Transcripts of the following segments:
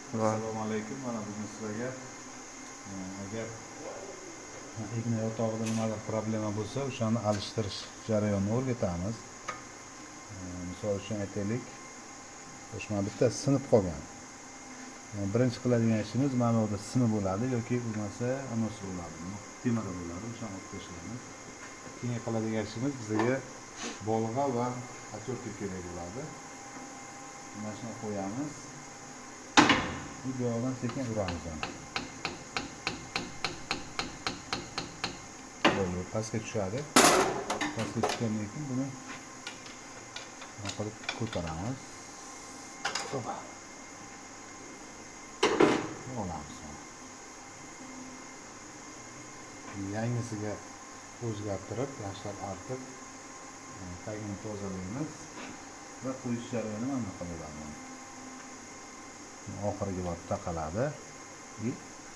Assalomu alaykum. Mana bugun sizlarga agar igna yotog'ida nimadir problema bo'lsa, o'shani alishtirish jarayonini o'rgatamiz. Misol uchun aytaylik, o'sha mana bitta sinib qolgan. Birinchi qiladigan ishimiz mana bu yerda simi bo'ladi yoki bo'lmasa anosi bo'ladi, temiri bo'ladi, o'shani olib tashlaymiz. Keyin qiladigan ishimiz bizga bolg'a va отвертка kerak bo'ladi. Mana shuni qo'yamiz. Bu yoqdan sekin uramiz uni. Bo'ldi, pastga tushadi. Pastga tushgandan keyin buni nima qilib ko'taramiz. Opa. Olamiz. Yangisiga o'zgartirib, yaxshilab artib, tagini tozalaymiz va qo'yish jarayoni mana bunaqa bo'ladi. Oxiriga borib taqaladi. И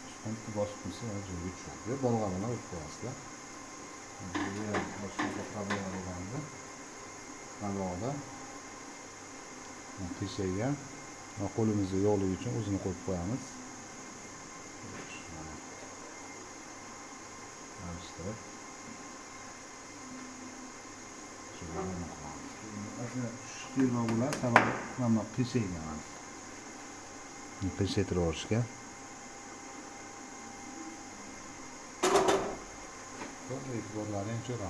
ustidan bitta bosib qo'ysa, yana joyiga tushadi. Yo bolg'a bilan urib qo'yasizlar. Bizga ham shunaqa problema bo'lgandi. Mana bu yoqda qiyshaygan. Qo'limizda yo'qligi uchun o'zini qo'yib qo'yamiz. Alishtirib. Ozgina tushish qiyinroq bo'ladi, sababi mana bu qiyshaygan. Mana. Qiyshaytirib yuborishga. E'tiborlaring uchun rahmat.